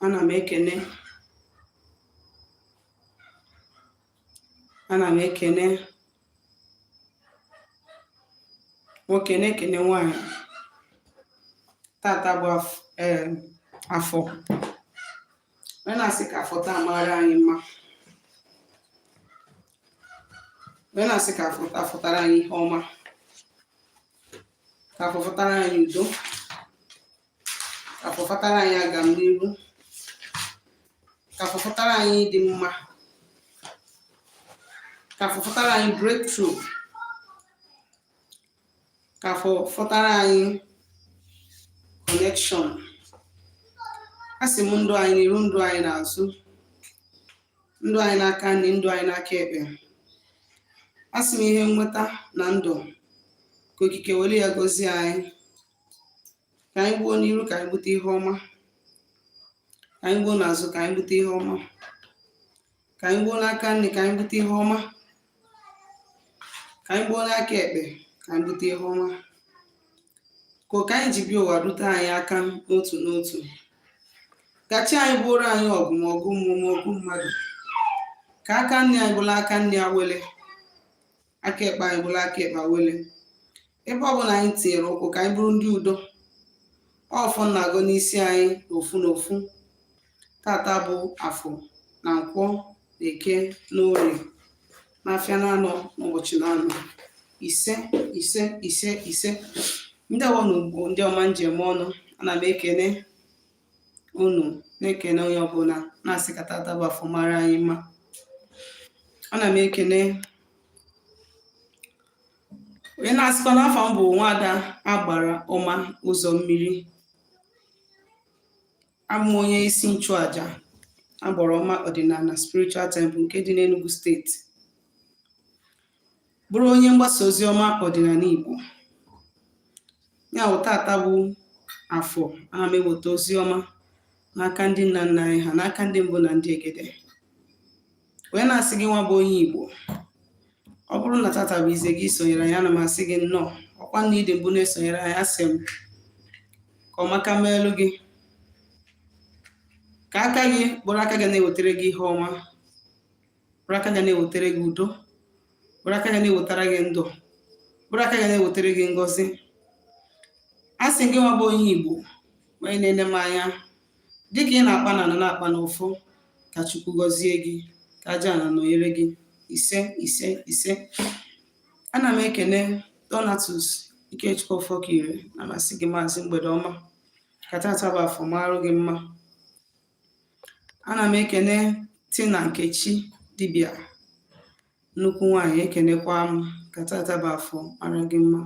Ana m ekene, ana m ekene nwoke, na-ekene nwaanyị. Tata bụ afọ. Wee na-asị ka afọ taa mara anyị mma, wee na-asị ka afọ taa fụtara anyị ihe ọma, ka afọ fụtara anyị udo, ka afọ fụtara anyị agamniru, ka afọ fụtara anyị ịdị mma, ka afọ fụtara anyị breakthrough, ka afọ fụtara anyị connection. Asị m ndụ anyị n'iru, ndụ anyị n'azụ, ndụ anyị n'aka nri, ndụ anyị n'aka ekpe. Asị m ihe nweta na ndụ, ka okike were ya gọzie anyị, ka anyị gbuo n'iru, ka anyị gbute ihe ọma, ka anyị gbuo n'azụ, ka anyị gbute ihe ọma, ka anyị gbuo n'aka nri, ka anyị gbute ihe ọma, ka anyị gbuo n'aka ekpe, ka anyị gbute ihe ọma, ka oke anyị ji bịa ụwa rute anyị aka n'otu n'otu, ka chi anyị gbuoro anyị ọgụ, ma ọgụ mmụọ ma ọgụ mmadụ, ka aka nri anyị bụrụ aka nri awele, aka ekpe anyị bụrụ aka ekpe awele. Ebe ọ bụla anyị tinyere ụkwụ, ka anyị bụrụ ndị udo. Ọfọ na-agọ n'isi anyị n'ofu n'ofu. Tata bụ afọ na nkwọ na eke na orie n'afịa na-anọ n'ụbọchị na-anọ. Ise, ise, ise, ise. Ndewo na ugbo ndị ọma njem ọnụ. Ana m ekene unu, na-ekene onye ọbụla, na-asị ka tata bụ afọ mara anyị mma. Ana m ekene onye na-asịkwa na afa m bụ nwaada Agbara Ọma Ụzọ Mmiri. Abụ m onye isi nchụaja Agbara Ọma Ọdịnala Spiritual Temple nke dị n'Enugu Steeti, bụrụ onye mgbasa ozi ọma ọdịnala Igbo. Ya wụ, tata bụ afọ, ana m eweta ozi ọma n'aka ndị nna nna anyị ha, n'aka ndị mbụ na ndị egede, wee na-asị gị nwa bụ onye Igbo, ọ bụrụ na tata bụ izizi gị sonyere anyị, ana m asị gị nnọọ. Ọkwa na ịdị mbụ na-esonyere anyị, asị m ka ọmaka meelu gị, ka aka gị bụrụ aka ga na-ewetara gị ihe ọma, bụrụ aka ga na-ewetara gị udo, bụrụ aka ga na-ewetara gị ndụ, bụrụ aka ga na-ewetara gị ngọzi. A sị gị nwa bụ onye Igbo, onye na-ele m anya, dịka ị na-akpa na ana na-akpa n'ọfọ, ka Chukwu gọzie gị, ka aja ana nọnyere gị. Ise, ise, ise. Ana m ekene Donatus Ikechukwu Ọfọkire, na m asị gị, maazị, mgbede ọma, ka tata bụ afọ marụ gị mma. Ana m ekene Tina Nkechi dibịa, nnukwu nwaanyị, ekenekwa m, ka tata bụ afọ mara gị mma.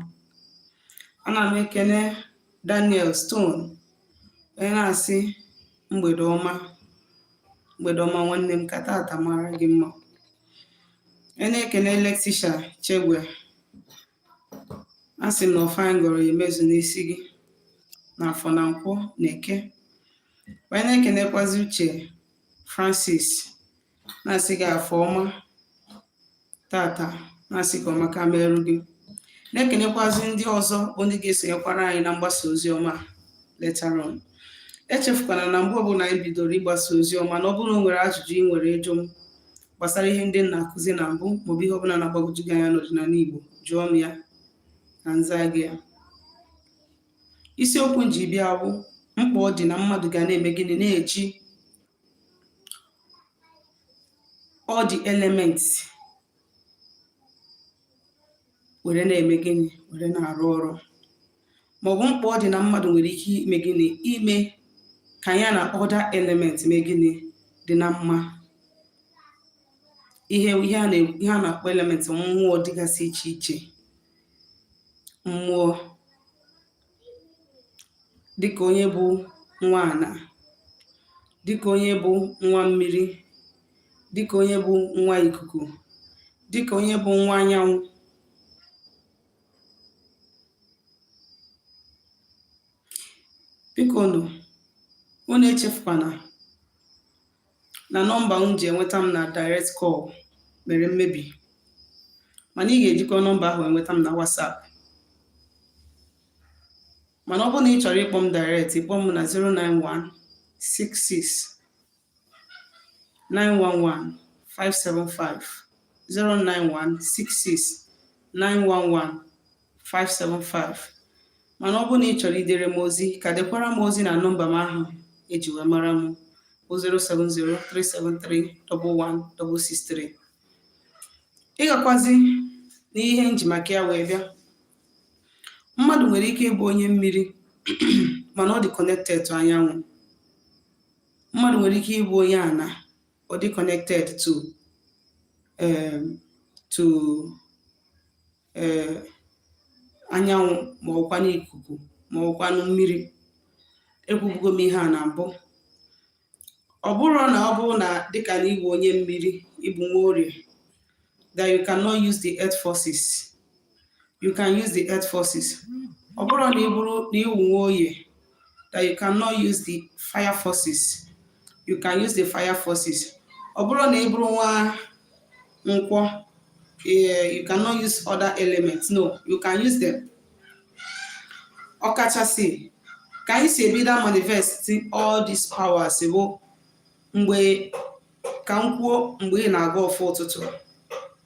Ana m ekene Daniel Stone, onye na-asị mgbede ọma, mgbede ọma nwanne m, ka tata mara gị mma. Onye na-ekene Letitia Chegwe, asị m na ọfọ anyị gọrọ ya emezu n'isi gị na afọ na nkwọ na eke. Onye na-ekenekwazi Uche Francis, na-asị gị afọ ọma tata, na-asị ka ọmaka merụ gị. Na-ekenekwazi ndị ọzọ bụ ndị ga-esonyekwara anyị na mgbasa ozi ọma later on. Echefukwana na mgbe ọbụla anyị bidoro ịgbasa ozi ọma, na ọ bụrụ na o nwere ajụjụ ị nwere ịjụ m gbasara ihe ndị m na-akụzi na mbụ, maọbụ ihe ọbụla na-agbagwoju gị anya n'ọdịnala Igbo, jụọ m ya ka m zaa gị ya. Isiokwu m ji bịa bụ mkpa ọ dị na mmadụ ga na-eme gịnị? Na-eji all the elements were na-eme gịnị? Were na-arụ ọrụ, maọbụ mkpa ọ dị na mmadụ nwere ike ime gịnị? Ime ka ya na other element mee gịnị? Dị na mma. Ihe a na-akpọ element, mmụọ dịgasị iche iche, mmụọ dịka onye bụ nwa ana, dịka onye bụ nwa mmiri, dịka onye bụ nwa ikuku, dịka onye bụ nwa anyanwụ. Biko nụ, unu echefukwana na nọmba m ji enweta m na direct call mere mmebi, mana ị ga-ejikwa nọmba ahụ enweta m na WhatsApp. Mana ọ bụrụ na ị chọrọ ịkpọ m direct, ịkpọ m na 091 66 911 575, 091 66 911 575. Mana ọ bụrụ na ị chọrọ idere m ozi, ka dekwara m ozi na nọmba m ahụ eji wee mara m bụ 070 373 11 663. Ịgakwazi n'ihe nji maka ya wee bịa, mmadụ nwere ike ịbụ onye mmiri mana ọ dị connected to anyanwụ. Mmadụ nwere ike ịbụ onye ana, ọ dị connected to anyanwụ, ma ọkwanụ ikuku, ma ọkwanụ mmiri. Ekwubugo m ihe a na mbụ. Ọ bụrụ na ọ bụrụ na dịka na ịbụ onye mmiri, ịbụ nwa Orie, that you cannot use the earth forces. You can use the earth forces. Ọ bụrụ na ị bụrụ na ịwụ nwa Oye, that you cannot use the fire forces. You can use the fire forces. Ọ bụrụ na ị bụrụ nwa Nkwọ, you cannot use other elements. No, you can use them. Ọkachasị ka anyị si ebido manifest all these powers bụ mgbe, ka m kwuo, mgbe ị na-aga ọfụ ụtụtụ.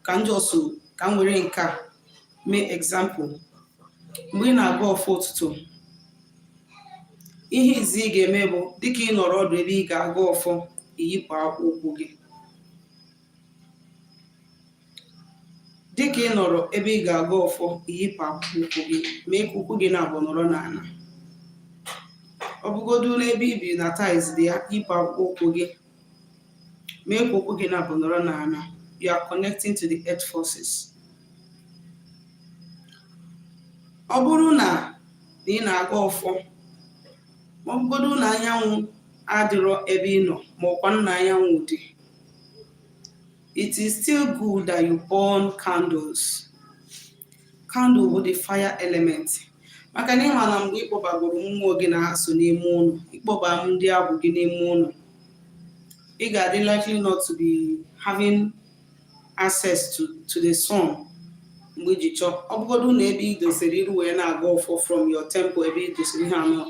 Ka m just ka m were nke a mee example. Mgbe ị na-aga ọfụ ụtụtụ, ihe izi ị ga-eme bụ, dịka ị nọrọ ọdụ ebe ị ga-aga ọfọ, iyipụ akpụkpọ ụkwụ gị. Dịka ị nọrọ ebe ị ga-aga ọfọ, iyipụ akpụkpọ ụkwụ gị, mee ka ụkwụ gị na-abụ nọrọ n'ala. Ọ bụgodu n'ebe i bi na tiles dị ya, yipụ akpụkpọ ụkwụ gị, mee ka ụkwụ gị na-abụ nọrọ n'ala. You are connecting to the earth forces. Ọ bụrụ na ị na-aga ọfọ, ma ọ bụgodu na anyanwụ adịrọ ebe ị nọ, ma ọkwa na anyanwụ dị, it is still good that you burn candles. Candle bụ the fire element, maka na ịma na mgbe ịkpọbagoro mmụọ gị na ha so n'ime ụlọ, ịkpọba ndị agwụ gị n'ime ụlọ, ị ga-adị likely not to be having access to the sun mgbe iji chọọ. Ọ bụgodu na ebe ị dosere iru wee na-aga ọfọ from your temple, ebe ị dosere ihe anọ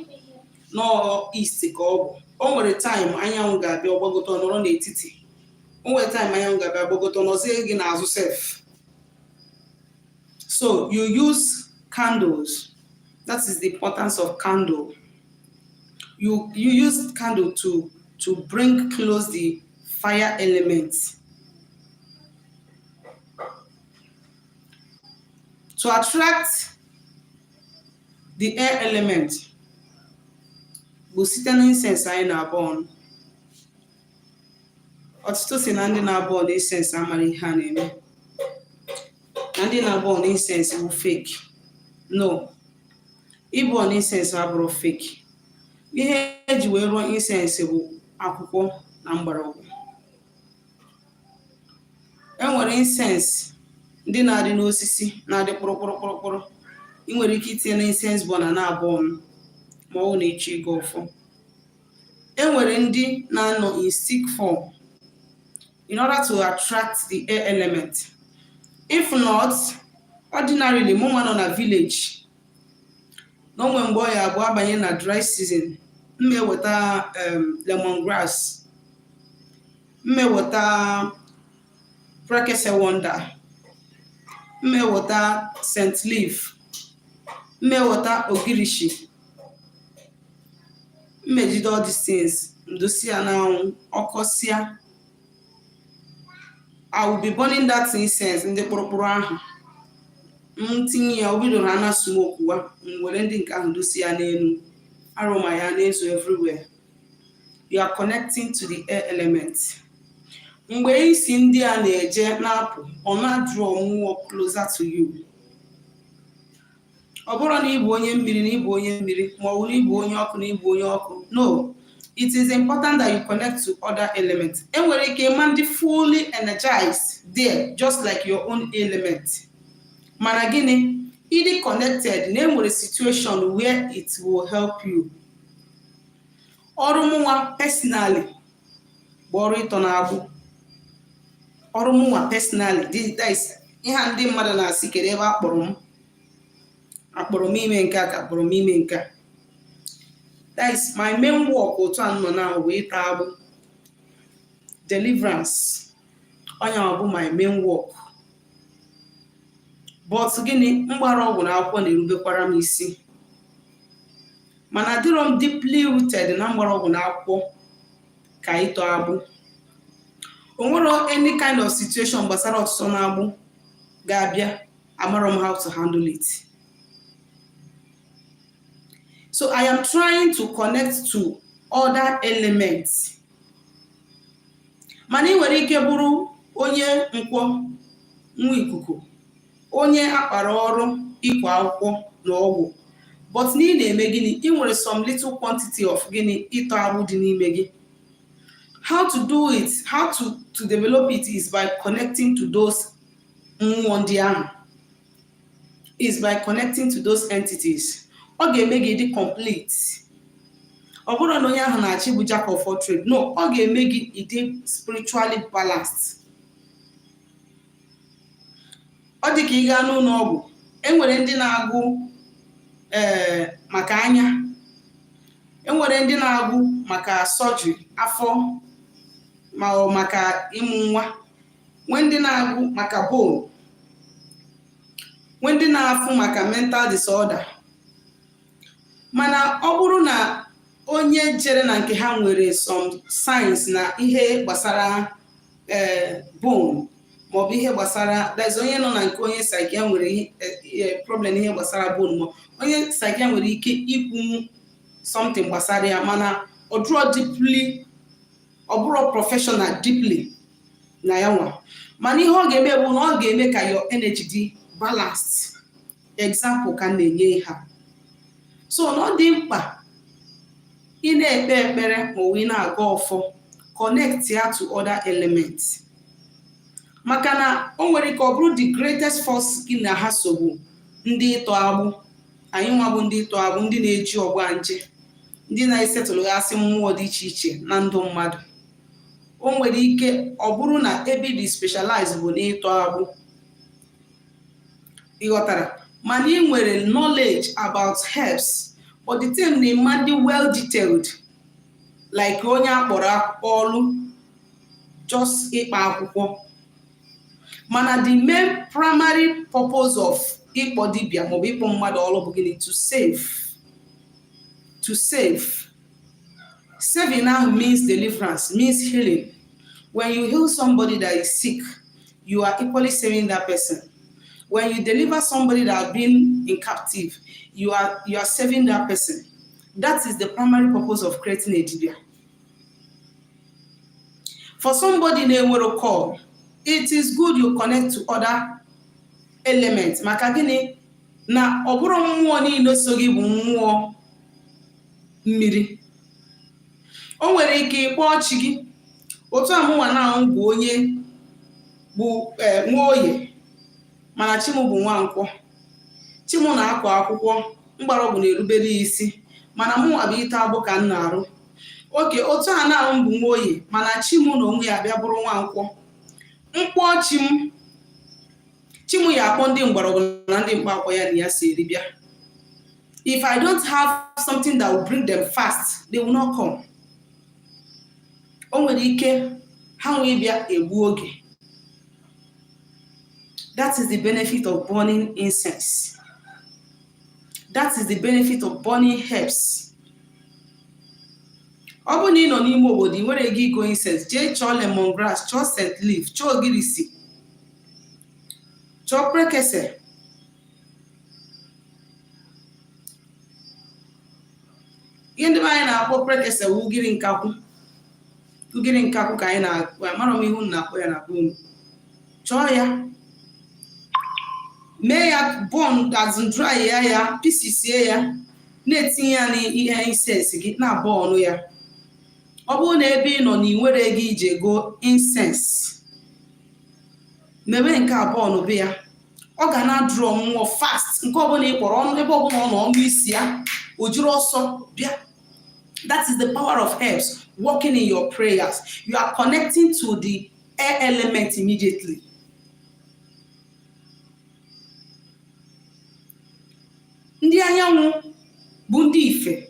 nọọ east ka ọ bụ, o nwere time anyanwụ ga-abịa ọgbagote nọrọ n'etiti. O nwere time anyanwụ ga-abịa gbagote nọzie gị n'azụ sef. So you use candles. That is the importance of candle. You use candle to bring close the fire element, to attract the air element, bụ site na incense anyị na-burn. Ọtụtụ si na ndị na-burn incense amara ihe a na-eme, na ndị na-burn incense bụ fake. No, ịburn incense abụrụ fake. Ihe eji wee rụọ incense bụ akwụkwọ na mgbọrọgwụ. E nwere incense ndị na-adị n'osisi, na-adị kpụrụkpụrụ kpụrụkpụrụ. Ị nwere ike itinye na incense burner na-burn ma ọ na ịchọ ịga ọfọ. E nwere ndị na-anọ in stick form in order to attract the air element. If not, ordinarily, mụnwa nọ na village na onwe mgbe ọ ya abụọ abanye na dry season, m eweta lemongrass, m eweta prekese wonder, m eweta scent leaf, m eweta ogirishi, m ejide all these things, ndosi ya n'anwụ, ọkọsịa, I will be burning that incense. Ndị kpụrụkpụrụ ahụ m tinye ya, o bidoro ha na smoke wa, m were ndị nke ahụ dosi ya n'elu, aroma ya na-ezo everywhere. You are connecting to the air element. Mgbe isi ndị a na-eje na-apụ, ọ na-draw mmụọ closer to you. Ọ bụrụ na ịbụ onye mmiri na ịbụ onye mmiri, ma ọ bụ na ịbụ onye ọkụ na ịbụ onye ọkụ, no, it is important that you connect to other elements. Enwere ike ịma ndị fully energized there just like your own element, mana gịnị, ịdị connected na enwere situation where it will help you. Ọrụ mụnwa personally bụ ọrụ ịtọ na-agbụ. Ọrụ mụnwa personally, that is ihe a ndị mmadụ na-asị, kedu ebe akpọrọ m, akpọrọ m ime nke a, ka akpọrọ m ime nke a. That is my main work. Otu a nọ na wee ịtọ agbụ, deliverance, onye ọ bụ my main work. But gịnị, mgbara ọgwụ na akwụkwọ na-erubekwara m isi, mana adịrọ m deeply rooted na mgbara ọgwụ na akwụkwọ ka ịtọ agbụ. O nwere any kind of situation gbasara ọtụtụ na-agbụ ga-abịa, amarọ m how to handle it. So I am trying to connect to other elements. Mana ị nwere ike bụrụ onye nkwọ, nwa ikuku, onye akpara ọrụ ịkwa akwụkwọ na ọgwụ, but na ị na-eme gịnị? Ị nwere some little quantity of gịnị? Ịtọ agbụ dị n'ime gị. How to do it, how to develop it, is by connecting to those mmụọ ndị ahụ, is by connecting to those entities. Ọ ga-eme gị dị complete. Ọ bụrụ na onye ahụ na-achị bụ jack of all trade, no, ọ ga-eme gị ịdị spiritually balanced. Ọ dị ka ị gaa n'ụlọ ọgwụ, enwere ndị na-agụ maka anya, enwere ndị na-agụ maka surgery afọ, ma ọ maka ịmụ nwa, nwee ndị na-agụ maka bone, nwee ndị na-afụ maka mental disorder. Mana ọ bụrụ na onye jere na nke ha nwere some signs na ihe gbasara bone, maọbụ ihe gbasara, that onye nọ na nke onye psychiatrist nwere problem ihe gbasara bone, ma onye psychiatrist nwere ike ikwu something gbasara ya, mana ọ dụrọ deeply, ọ bụrụ professional deeply na ya nwa. Mana ihe ọ ga-eme bụ na ọ ga-eme ka your energy dị balanced. Example ka m na-enye ha. So na ọ dị mkpa ị na-ekpe ekpere ma ọ ị na-aga ọfọ, connect ya to other elements, maka na o nwere ike ọ bụrụ the greatest force gị na ha sogbu ndị ịtọ agbụ. Anyị nwa bụ ndị ịtọ agbụ, ndị na-eji ọgba nje, ndị na-esetụlụgasị mmụọ dị iche iche na ndụ mmadụ. O nwere ike ọ bụrụ na ebe dị specialize bụ n'ịtọ agbụ, ịghọtara? Mana ị nwere knowledge about herbs, but the thing na-ema dị well detailed like onye akpọrọ ọrụ just ịkpa akwụkwọ. Mana the main primary purpose of ịkpọ dibịa maọbụ ịkpọ mmadụ ọrụ bụ gịnị? To save. To save. Saving now means deliverance, means healing. When you heal somebody that is sick, you are equally saving that person. When you deliver somebody that has been in captive, you are saving that person. That is the primary purpose of creating a dibia. For somebody na-enwero call, it is good you connect to other elements. Maka gịnị? Na ọ bụrụ mmụọ niile so gị bụ mmụọ mmiri, o nwere ike ịkpọ chi gị. Otu amụnwa na bụ onye bụ nwa oye, mana chi m bụ nwankwọ. Chi m na-akọ akwụkwọ, mgbọrọgwụ na-erubere ya isi, mana mụnwa bụ ite agbụ ka m na-arụ oke. Otu a na m bụ nwa oye, mana chi m na onwe ya bịa bụrụ nwankwọ. Mkpọ chi m, chi m ya akpọ ndị mgbọrọgwụ na ndị mkpa akwụkwọ ya na ya si eri bịa. If I don't have something that will bring them fast, they will not come. O nwere ike ha nwee bịa egbu oge. That is the benefit of burning incense. That is the benefit of burning herbs. Ọ bụrụ na ị nọ n'ime obodo, ị nwere ego igo incense, jee chọọ lemongrass, chọọ scent leaf, chọọ ogirisi, chọọ prekese. Ihe ndị be anyị na-akpọ prekese wụ ugiri nkakwụ. Ugiri nkakwụ ka anyị na-akpọ. Amara m ihe unu na-akpọ ya na be unu. Chọọ ya, mee ya burn, as in dry ya, ya piecesie ya, na-etinye ya n'ihe incense gị, na-abọ ọnụ ya. Ọ bụrụ na ebe ị nọ na ị nwere ego iji ego incense, mewe nke abụọ n'obe ya, ọ ga na draw mmụọ fast. Nke ọbụla ị kpọrọ ọnụ, ebe ọbụla ọ nọ, ọnụ isi ya, o jiri ọsọ bịa. That is the power of herbs working in your prayers. You are connecting to the air element immediately. Ndị anyanwụ bụ ndị ife.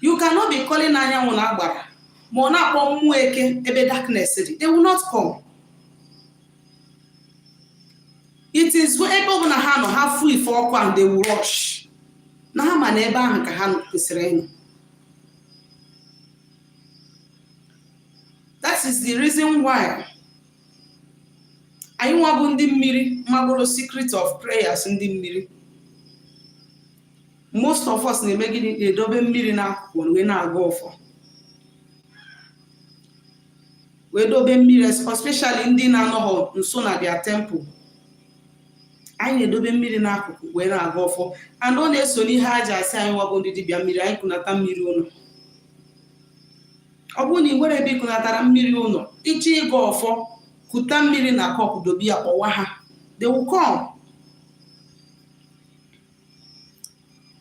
You cannot be calling anyanwụ na agbara ma ọ na-akpọ mmụọ eke ebe darkness dị. They will not come. It is ebe ọ bụla ha nọ, ha fụ ife ọkụ and they will rush. Na ha ma na ebe ahụ ka ha kwesịrị ịnọ. That is the reason why anyị nwa bụ ndị mmiri magoro secret of prayers ndị mmiri. Most of us na-eme gịnị? Na-edobe mmiri n'akụkụ wee na-agọ ọfọ, wee dobe mmiri, especially ndị na-anọghọ nso na their temple. Anyị na-edobe mmiri n'akụkụ wee na-agọ ọfọ, and ọ na-eso n'ihe a ji asị anyị nwa bụ ndị dibịa mmiri, anyị kunata mmiri ụlọ. Ọ bụrụ na ị nwere ebe ị kunatara mmiri ụlọ, ịchọ ịgọ ọfọ, kuta mmiri na cup, dobe ya, kpọwa ha, they will come.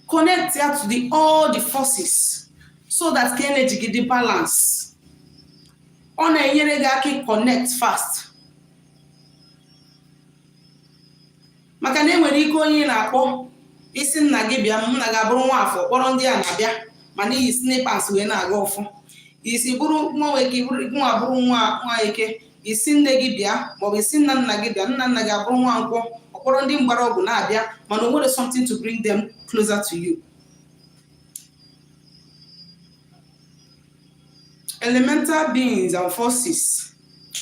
Connect ya to the all the forces so that ka energy gị dị balance. Ọ na-enyere gị aka connect fast, maka na enwere ike onye ị na-akpọ ị sị nna gị bịa, nna gị abụrụ nwaafọ, kpọrọ ndị a na-abịa, mana i yi slippers wee na-agọ ọfọ. I si bụrụ nwa eke, nwa bụrụ nwa nwa eke, ị sị nne gị bịa maọbụ ị sị nna nna gị bịa, nna nna gị abụrụ nwa nkwọ, ọ kpọrọ ndị mgbara ọgwụ na-abịa, mana o nwere something to bring them closer to you. Elemental beings and forces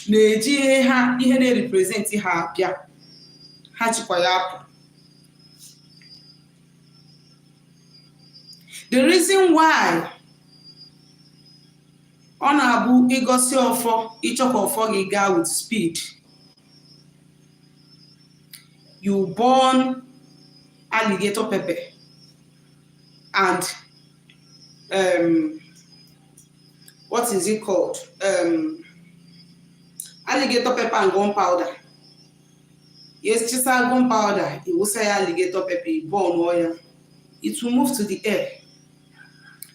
na-eji ihe ha, ihe na-represent ha abịa, ha jikwa ya apụ. The reason why ọ na-abụ ị gọsịa ọfọ, ị chọ ka ọfọ gị gaa with speed, you burn alligator pepper and what is it called, alligator pepper and gunpowder. Yes, chisa gunpowder, ị wụsa ya alligator pepper, ị burn ya, it will move to the air.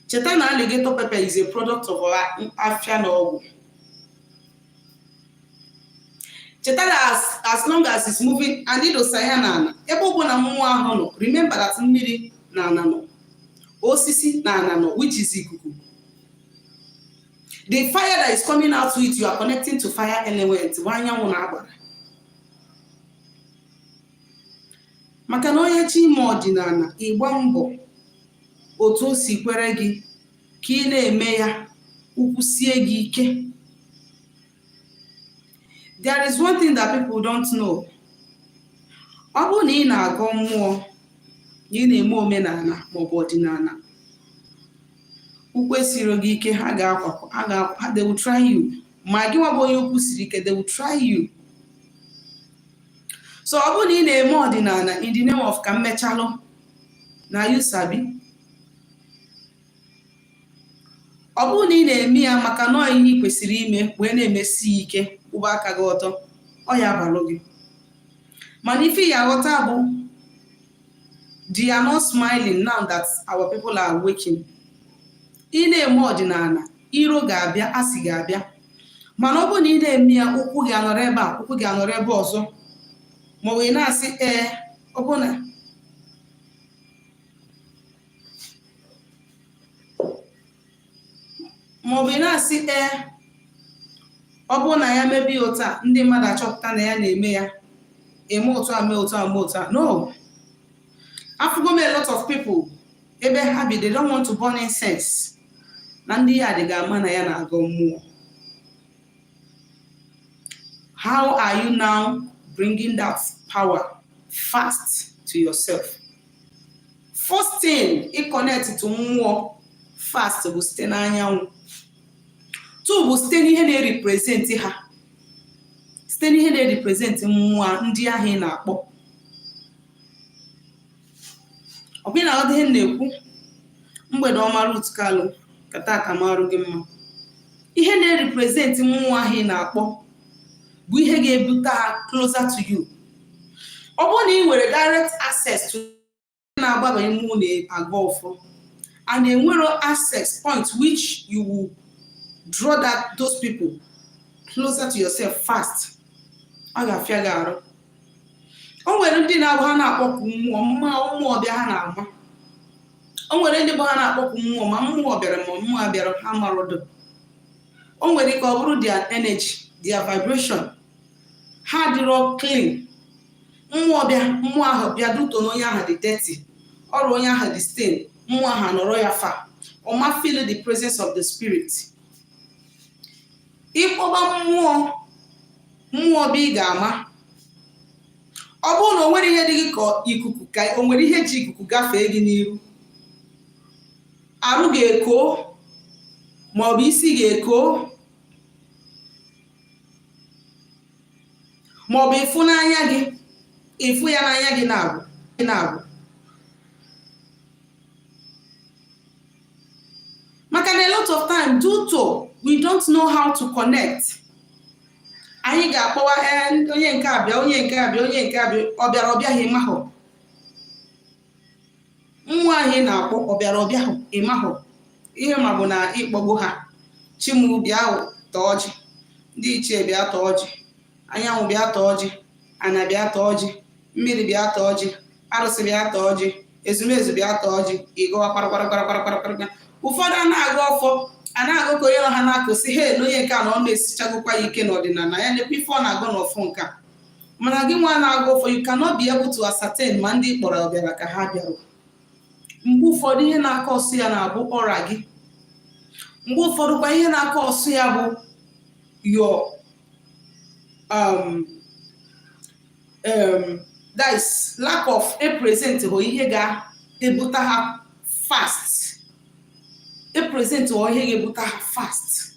Cheta na alligator pepper is a product of afia na ọgwụ. Cheta na as long as it's moving and idosa ya n'ala ebe ọ bụla mmụọ ahụ nọ, remember that mmiri na ana nọ, osisi na ana nọ, which is ikuku. The fire that is coming out to it, you are connecting to fire element, bụ anyanwụ na agbara. Maka na onye chọ ime ọdịnala, ịgba mbọ otu o si kwere gị ka ị na-eme ya, ụkwụ sie gị ike. There is one thing that people don't know. Ọ bụrụ na ị na-agọ mmụọ, na ị na-eme omenala maọbụ ọdịnala, ụkwụ esiro gị ike, ha ga-akwa, they will try you. Ma gị nwa bụ onye ụkwụ siri ike, they will try you. So ọ bụrụ na ị na-eme ọdịnala in the name of ka m mechalụ na you sabi, ọ bụrụ na ị na-eme ya maka na ihe ị kwesịrị ime wee na-emesi ike, kwụba aka gị ọtọ, ọ ya abalụ gị. Mana ife ya aghọta bụ they are not smiling now that our people are waking. Ị na-eme ọdịnala, iro ga-abịa, asị ga-abịa, mana ọ bụrụ na ị na-eme ya, ụkwụ gị anọrọ ebe a, ụkwụ gị anọrọ ebe ọzọ, ma ọ wee na-asị ee, ọ bụ na ma ọ bụ ị na-asị ee, ọ bụrụ na ya mebe ya otu a, ndị mmadụ achọpụta na ya na-eme ya, eme otu a, mee otu a, mee otu a. No, afụgo m a lot of people ebe ha bi, they don't want to burn incense, na ndị ya adịghị ama na ya na-agọ mmụọ. How are you now bringing that power fast to yourself? First thing ị connect to mmụọ fast bụ site n'anyanwụ. Two bụ site n'ihe na-represent ha, site n'ihe na-represent mmụọ ndị ahụ ị na-akpọ. Ọ bụ ị na-aghọta ihe m na-ekwu? Mgbede ọma, Ruth Kalu, ka tata marụ gị mma. Ihe na-represent mmụọ ahụ ị na-akpọ bụ ihe ga-ebute ha closer to you. Ọ bụrụ na ị nwere direct access to na-agbaba ime ụlọ agọ ọfọ and enwero access point which you will draw that those people closer to yourself fast, ọ ga-afịa gị arụ. O nwere ndị na-abụ ha na-akpọku mmụọ, mmụọ mmụọ bịa, ha na-ama. O nwere ndị bụ ha na-akpọkwu mmụọ, ma mmụọ bịara ma mmụọ bịara, ha marodo. O nwere ike ọ bụrụ their energy, their vibration ha dịrọ clean. Mmụọ bịa, mmụọ ahụ bịa duto na onye ahụ dị dirty, ọrụ onye ahụ dị stain, mmụọ ahụ nọrọ ya fa ọma feel the presence of the spirit. Ịkpọba mmụọ, mmụọ bụ ị ga-ama. Ọ bụrụ na o nwere ihe dị gị ka ikuku, ka o nwere ihe ji ikuku gafee gị n'iru, arụ ga-eko maọbụ isi ga-eko maọbụ ịfụ n'anya gị, ịfụ ya n'anya gị na-agwụ na-agwụ, maka na a lot of time, due to we don't know how to connect, anyị ga-akpọwa onye nke abịa, onye nke abịa, onye nke abịa, ọ bịara ọ bịaghị, ịmahụ. Mmụọ ahụ ị na-akpọ, ọ bịara ọ bịaghị, ịmahụ. Ihe ma bụ na ịkpọgbu ha: "Chimu, bịa taa ọjị. Ndị ichie, bịa taa ọjị. Anyanwụ, bịa taa ọjị. Ana, bịa taa ọjị. Mmiri, bịa taa ọjị. Arụsị, bịa taa ọjị. Ezumezu, bịa taa ọjị." Ịgọwa kparakparakparakparakpara. Ụfọdụ a na-agọ ọfọ, a na-agụ ka onye nọ ha na-akụ si he na onye nke a na ọ na-esichagokwa ya ike n'ọdịnala ya, nekwa ife ọ na-agọ n'ọfọ nke a. Mana gị nwa na-agọ ọfọ, you cannot be able to ascertain ma ndị kpọrọ bịara ka ha bịara. Mgbe ụfọdụ, ihe na-aka ọsụ ya na-abụ ọra gị. Mgbe ụfọdụ kwa, ihe na-aka ọsụ ya bụ your that is lack of a present hụ ihe ga-ebute ha fast, a present hụ ihe ga-ebute ha fast.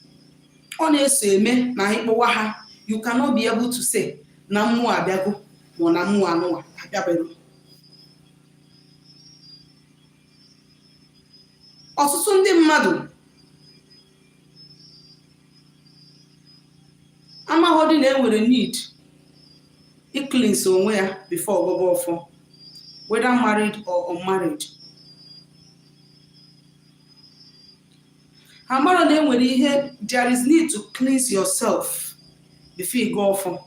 Ọ na-eso eme na ịkpọwa ha, you cannot be able to say na mmụọ abịago ma na mmụọ anụnwa abịabero. Ọtụtụ ndị mmadụ amaghọdị na enwere need icleanse onwe ya before ọgọba ọfọ, whether married or unmarried. Ha mara na enwere ihe, there is need to cleanse yourself before ị gọọ ọfọ.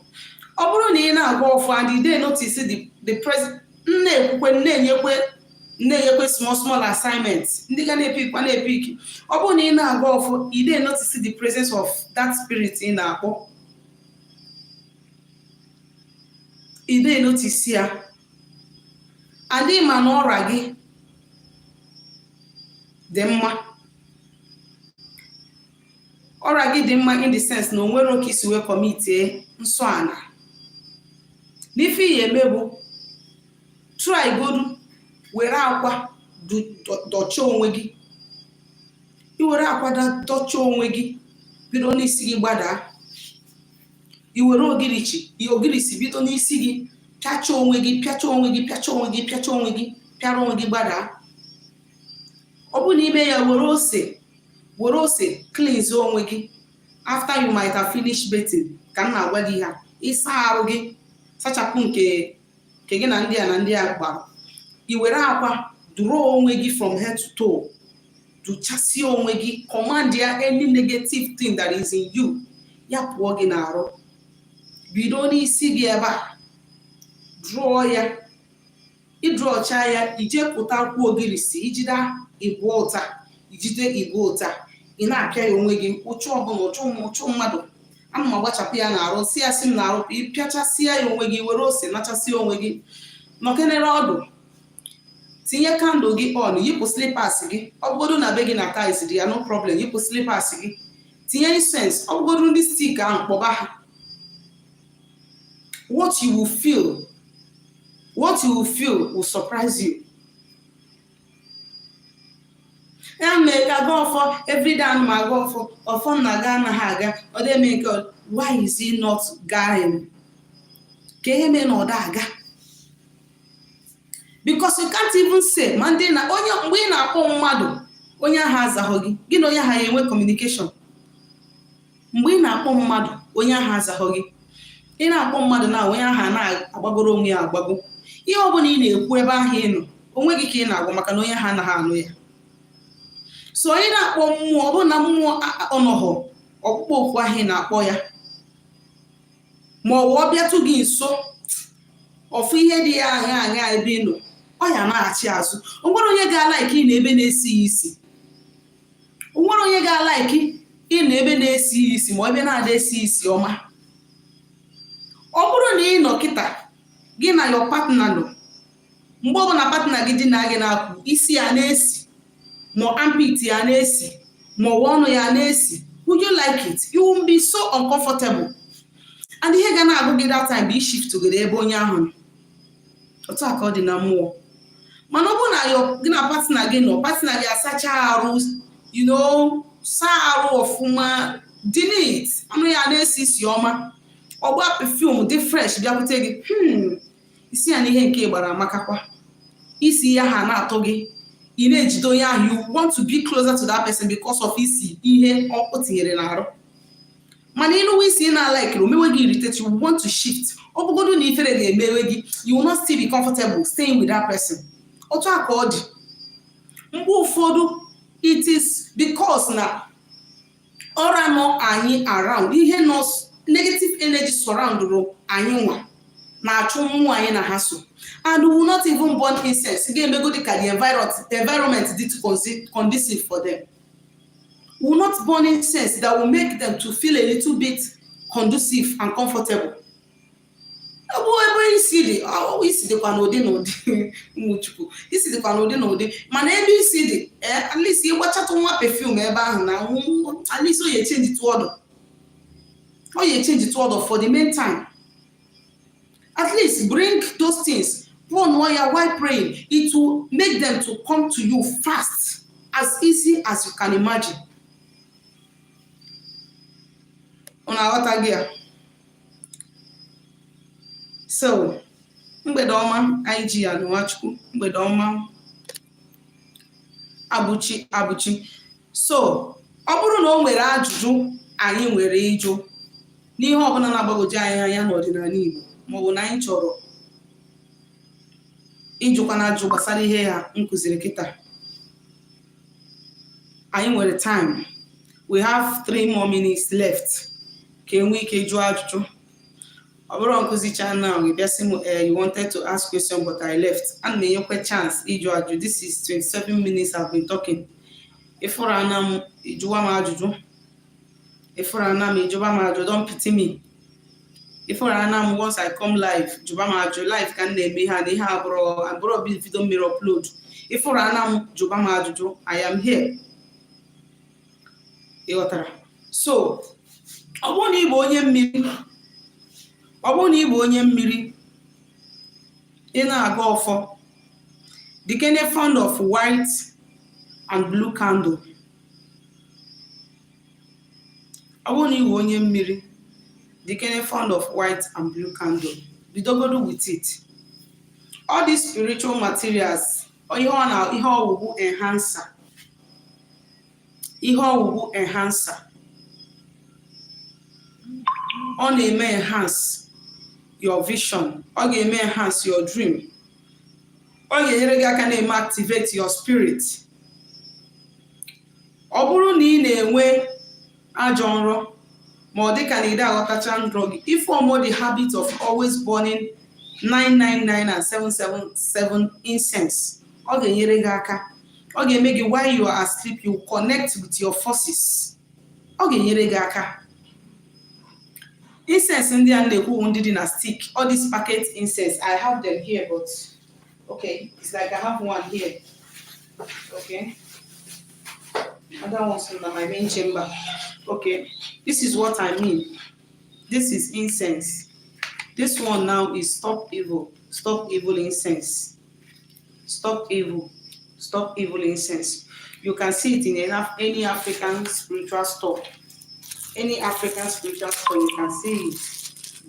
Ọ bụrụ na ị na-agọ ọfọ and you dey notice the present, m na-ekwukwe, na-enyekwe small small assignment ndị ga na-epikwa na-epiki. Ọ bụrụ na ị na-agọ ọfọ, you dey notice the presence of that spirit ị na-akpọ, ị dey notice ya, and ị ma na ọra gị dị mma, ọra gị dị mma in the sense na o nwere ka isi wee commitie nsọ ana n'ife ihe eme bụ try godu were akwa dọchaa onwe gị. I were akwa dọchaa onwe gị, bido n'isi gị gbadaa. I were ogirichi, ogirisi, bido n'isi gị pịacha onwe gị, pịacha onwe gị, pịacha onwe gị, pịacha onwe gị, pịara onwe gị gbadaa. Ọ bụrụ na ime ya, were ose, were ose cleanse onwe gị after you might have finished bathing. Ka m na-agwa gị ha, ịsa arụ gị, sachapụ nke nke gị na ndị a na ndị a gbara, i were akwa dụrụ onwe gị from head to toe, dụchasịa onwe gị, command ya any negative thing that is in you, ya pụọ gị n'arụ. Bido n'isi gị ebe a drụọ ya. Ịdrọcha ya, ije pụta akwụ ogirisi, ijide ịbụọ ụta, ijide ịbụọ ụta, ị na-apịa ya onwe gị. Ụchụ ọbụla, ụchụ ụchụ mmadụ, ana m agbachapụ ya n'arụ, si ya si m n'arụ. Ịpịachasịa ya onwe gị, were ose nachasịa onwe gị, nọkenere ọdụ, tinye candle gị on, yipụ slippers gị. Ọ bụgodu na be gị na tiles dị ya, no problem. Yipụ slippers gị, tinye incense, ọ bụgodu ndị stick ahụ, kpọba ha. What you will feel, what you will feel will surprise you. Ya mee ka aga ọfọ everyday, ana m aga ọfọ, ọfọ m na-aga anaghị aga, ọ dị eme nke. Why is he not going? Ka ihe mee na ọ da aga? Because you can't even say ma ndị na onye, mgbe ị na-akpọ mmadụ, onye ahụ azaghị gị, gị na onye ahụ ya enwe communication. Mgbe ị na-akpọ mmadụ, onye ahụ azaghị gị, ị na-akpọ mmadụ na onye ahụ na-agbagoro onwe ya agbago. Ihe ọ bụla ị na-ekwu ebe ahụ ị nọ, onwe gị ka ị na-agwa, maka na onye ahụ anaghị anụ ya. So onye na-akpọ mmụọ, ọ bụrụ na mmụọ ọnọghọ ọkpụkpọ okwu ahụ ị na-akpọ ya, ma ọ bụ ọ bịatụ gị nso, ọfụ ihe dị ya aṅa aṅa ebe ị nọ, ọ Ọ ya na-achị azụ. O nwere onye ga-alike ị na ebe na-esi ya isi? O nwere onye ga-alike ị na ebe na-esi ya isi, ma ebe na-ada esi isi ọma? Ọ bụrụ na ị nọ kịta, gị na your partner nọ, mgbe ọbụla partner gị dina gị na-akwụ, isi ya na-esi, ma armpit ya na-esi, ma ọwa ọnụ ya na-esi, would you like it? You will be so uncomfortable, and ihe ga na-agụ gị that time bụ ishift goro ebe onye ahụ nọ. Otu a ka ọ dị na mmụọ. Mana ọ bụrụ na gị na partner gị nọ, partner gị asacha arụ, saa arụ ọfụma, dị neat, ọnụ ya na-esi isi ọma, ọgba perfume, dị fresh, bịakwute gị, isi ya na ihe nke gbara amakakwa, isi ya ha na-atọ gị, ị na-ejide onye ahụ. You want to be closer to that person because of isi ihe ọ tinyere n'arụ. Mana ịnụwa isi ị na-alikeri, omewe gị irritate, you want to shift. Ọ bụgodu na ifere ga-emewe gị, you will not still be comfortable staying with that person. Otu a ka ọ dị mgbe ụfọdụ. It is because na ọra nọ anyị around, ihe nọ, negative energy surround anyị nwa na-achụ mmụọ anyị na ha so, and we will not even burn incense ga-emego dị ka the environment dị too conducive for them. We will not burn incense that will make them to feel a little bit conducive and comfortable. Ọ bụ ebe isi dị, isi dịkwa n'ụdị n'ụdị, ụmụchukwu. Isi dịkwa n'ụdị n'ụdị, mana ebe isi dị, at least ịgbachatụ nwa perfume ebe ahụ na at least o ya change to odor, ọ ya change to odor for the meantime. At least bring those things, burn ya while praying. It will make them to come to you fast, as easy as you can imagine. Unu aghọtaghị ya? So mgbede ọma anyị ji ya n'Ụwachukwu. Mgbede ọma, abụchi abụchi. So ọ bụrụ na o nwere ajụjụ anyị nwere ịjụ n'ihe ọbụla na-agbagwoju anyị anya n'ọdịnala Igbo, maọbụ na anyị chọrọ ịjụkwa na ajụ gbasara ihe ya m kụziri kịta, anyị nwere time. We have 3 more minutes left ka enwee ike jụọ ajụjụ. Ọ bụrụ nkụzicha now, ị bịa sị m, "You wanted to ask question but I left." Ana m enyekwa chance ịjụ ajụjụ. This is 27 minutes I've been talking. Ịfụrụ ana m, ịjụwa m ajụjụ. Ịfụrụ ana m, ịjụba m ajụjụ. Don't pity me. Ịfụrụ ana m, once I come live, jụba m ajụjụ live ka m na-eme ihe a na ihe abụrụ abụrụ video mmiri upload. Ịfụrụ ana m, jụba m ajụjụ. I am here. Ịghọtara? So ọ bụrụ na ị bụ onye mmiri, ọ bụrụ na ị bụ onye mmiri, ị na-aga ọfọ, dikene fond of white and blue candle. Ọ bụrụ na ị bụ onye mmiri, dikene fond of white and blue candle. Bidogodo with it. All these spiritual materials, ihe ọ na ihe ọwụwụ enhancer, ihe ọwụwụ enhancer, ọ na-eme enhance your vision, ọ ga-eme enhance your dream, ọ ga-enyere gị aka na-eme activate your spirit. Ọ bụrụ na ị na-enwe ajọ nrọ, ma ọ dịka na ị aghọtacha nrọ gị, iform the habit of always burning 999 and 777 incense, ọ ga-enyere gị aka. Ọ ga-eme gị, while you are asleep, you connect with your forces. Ọ ga-enyere gị aka. Incense ndị a na-ekwu, ndị dị na stick, all these packet incense, I have them here, but okay, it's like I have one here. Okay, other ones in my main chamber. Okay, this is what I mean. This is incense. This one now is stop evil, stop evil incense, stop evil, stop evil incense. You can see it in any African spiritual store. Any African spiritual store, you can see it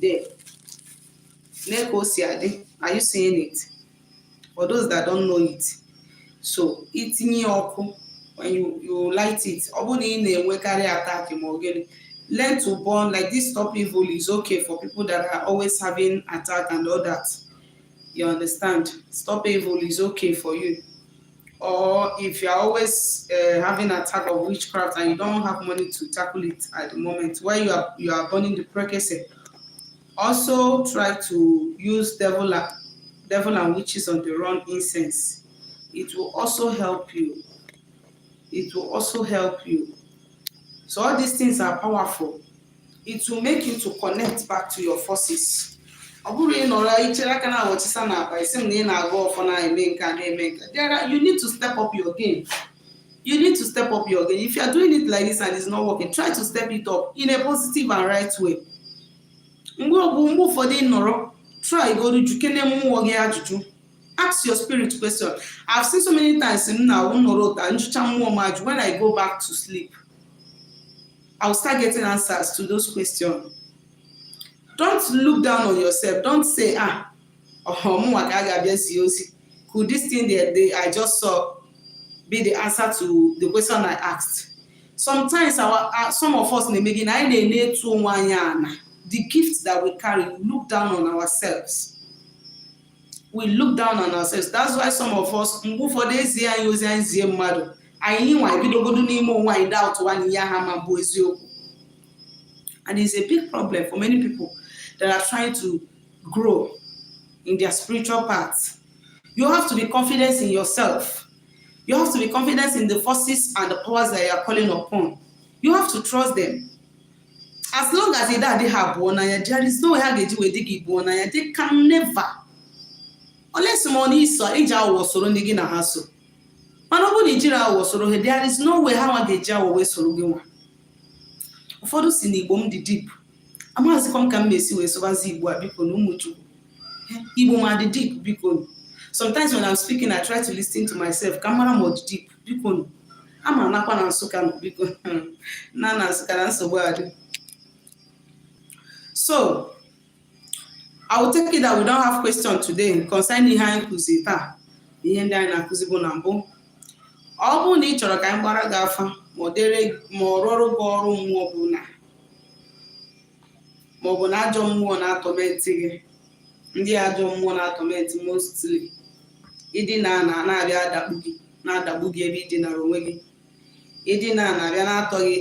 there. Neko si. Are you seeing it? For those that don't know it. So itinye ọkụ, when you light it, ọ bụrụ na ị na-enwekarị attack ma ọ gịnị, learn to burn like this. Stop evil is okay for people that are always having attack and all that. You understand? Stop evil is okay for you. Or if you are always having attack of witchcraft and you don't have money to tackle it at the moment, while you are burning the prekese, also try to use devil Devil and Witches on the Run incense. It will also help you. It will also help you. So all these things are powerful. It will make you to connect back to your forces. Ọ bụrụ ị nọrọ ichere aka na awọchisa na akpa isi m na ị na-aga ọfọ na-eme nke a na-eme nke there are, you need to step up your game. You need to step up your game. If you are doing it like this and it's not working, try to step it up in a positive and right way. Mgbe ọ bụ mgbe ụfọdụ ị nọrọ, try godu jukene mmụọ gị ajụjụ. Ask your spirit question. I've seen so many times m na-awụ nọrọ ụta njụcha mmụọ m ajụ. When I go back to sleep, I'll start getting answers to those questions. Don't look down on yourself. Don't say, "Ah, ọmụnwa ka a ga-abịa zie ozi. Could this thing that I just saw be the answer to the question I asked?" Sometimes our some of us na-eme gị na anyị na-enetu onwe anyị ana. The gift that we carry, we look down on ourselves. We look down on ourselves. That's why some of us, mgbe ụfọdụ ezie anyị ozi anyị zie mmadụ, anyị nwa ebidogodo n'ime onwe anyị doubt wa na ihe ha ma bụ eziokwu. And it's a big problem for many people that are trying to grow in their spiritual path. You have to be confident in yourself. You have to be confident in the forces and the powers that you are calling upon. You have to trust them. As long as ị adịghị abụọ n'anya, there is no way ha ga-eji wee dị gị bụọ n'anya. They can never. Unless ma ọ na iso iji aghụghọ soro ndị gị na ha so. Mana ọ bụrụ na ijiri aghụghọ soro ha, there is no way ha nwa ga-eji aghụghọ wee soro gị nwa. Ụfọdụ si na Igbo m dị deep. Amaghịzikwa m ka m esi wee sụbazi Igbo a, biko na ụmụ Chukwu. Igbo ma dị deep, biko. Sometimes when I'm speaking, I try to listen to myself ka m mara ma ọ dị deep, biko. Ama anakwa na Nsụka nọ, biko, na Nsụka na nsogbu adị. So I will take it that we don't have question today concerning ihe anyị kụzi taa, ihe ndị anyị na-akụzi bụ na mbụ. Ọ bụrụ na ị chọrọ ka anyị gbara gị afa, ma ọ dere ma ọ rụọrụ gị ọrụ mmụọ, bụ na ma ọ bụ na ajọ mmụọ na-atorment gị, ndị ajọ mmụọ na-atorment mostly, ịdina na na-abịa adakpu gị, na-adagbu gị ebe idinara onwe gị, ịdina na-abịa na-atọ gị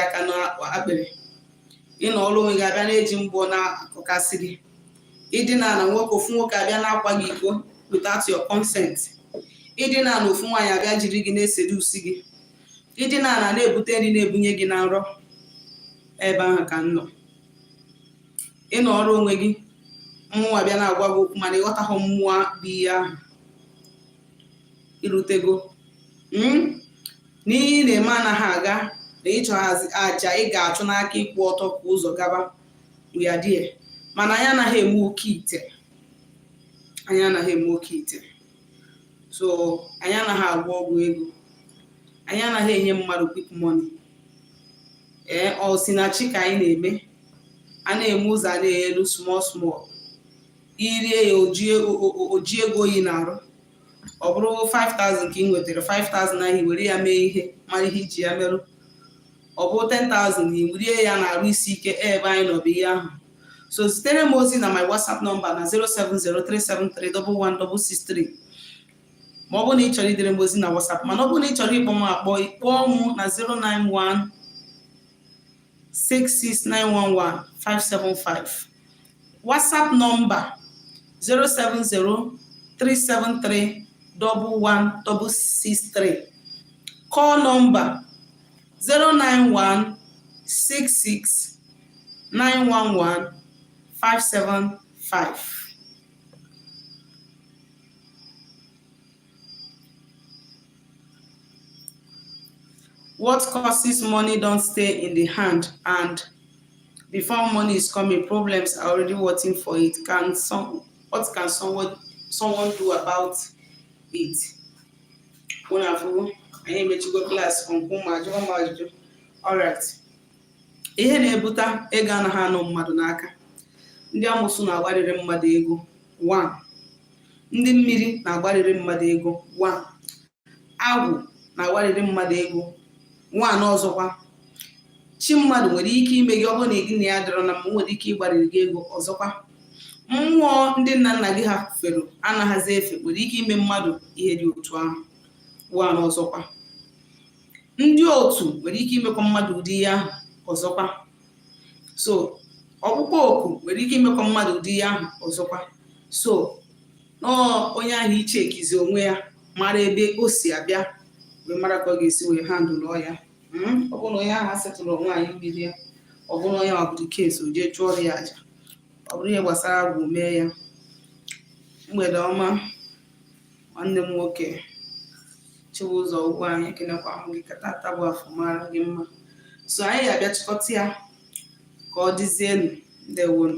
aka n'akpịrị, ịnọ ọrụ onwe gị abịa na-eji mgbọ na-akọkasị gị, ịdina na nwoke, ofu nwoke abịa na-akwa gị iko without your consent, ịdina na ofu nwaanyị abịa jiri gị na-eseduce gị, ịdina na na-ebute nri na-ebunye gị na nrọ, ebe ahụ ka m nọ. Ịnọ ọrụ onwe gị, mmụọ abịa na-agwa gị okwu mana ịghọtaghị mmụọ bụ ihe ahụ irutego n'ihe ị na-eme anaghị aga, na ịchọghazi aja ị ga-achụ n'aka ịkwụ ọtọ ka ụzọ gaba, we are there. Mana anyị anaghị eme oke ite. Anyị anaghị eme oke ite. So anyị anaghị agwọ ọgwụ ego. Anyị anaghị enye mmadụ quick money. Ee, ọ si na chi ka anyị na-eme. A na-eme ụzọ a na-elu small small. Irie ya oji ego oyi na-arụ, ọ bụrụ 5000 ka ị nwetara, 5000 ahụ were ya mee ihe mara ihe iji ya merụ. Ọ bụrụ 10,000, i rie ya na-arụ isi ike. Ebe anyị nọ bụ ihe ahụ. So zitere m ozi na my WhatsApp number na 07037311663 ma ọ bụrụ na ị chọrọ idere m ozi na WhatsApp. Mana ọ bụrụ na ị chọrọ ịkpọ m akpọ, ịkpọọ m na 091 66911 575. WhatsApp number 070 373 11663. Call number 091 66 911 575. What causes money don't stay in the hand, and before money is coming, problems are already waiting for it? Can some what can someone do about it? Unu afụgo, anyị emechigo class nkwụ ma jụọ m ajụjụ. Alright, ihe na-ebute ego anaghị anọ mmadụ n'aka: ndị amụsụ na-agbarịrị mmadụ ego 1, ndị mmiri na-agbarịrị mmadụ ego 1, agwụ na-agbarịrị mmadụ ego 1. Ọzọkwa, chi mmadụ nwere ike ime gị, ọ bụrụ na gị na ya dịrọ na mma, nwere ike ịgbarịrị gị ego. Ọzọkwa, mmụọ ndị nna nna gị ha fere anaghịzi efe nwere ike ime mmadụ ihe dị otu ahụ 1. Ọzọkwa, ndị otu nwere ike imekwa mmadụ ụdị ihe ahụ. Ọzọkwa, so ọkpụkpọ oku nwere ike imekwa mmadụ ụdị ihe ahụ. Ọzọkwa, so Nọọ onye ahụ ichekizi onwe ya, mara ebe o si abịa, wee mara ka ọ ga-esi wee handle ya. Ọ bụrụ na onye ahụ asetụrụ onwe anyị mmiri ya, ọ bụrụ na onye ọ bụrụ case, o jee chụọrọ ya aja, ọ bụrụ ihe gbasara agwụ, mee ya. Mgbede ọma, nwanne m nwoke Chibụzọ Ugwu, anyị ekenekwa m gị. Ka tata bụ afọ mara gị mma. So anyị ga-abịa chịkọta ya ka ọ dịzienu. Ndewonu.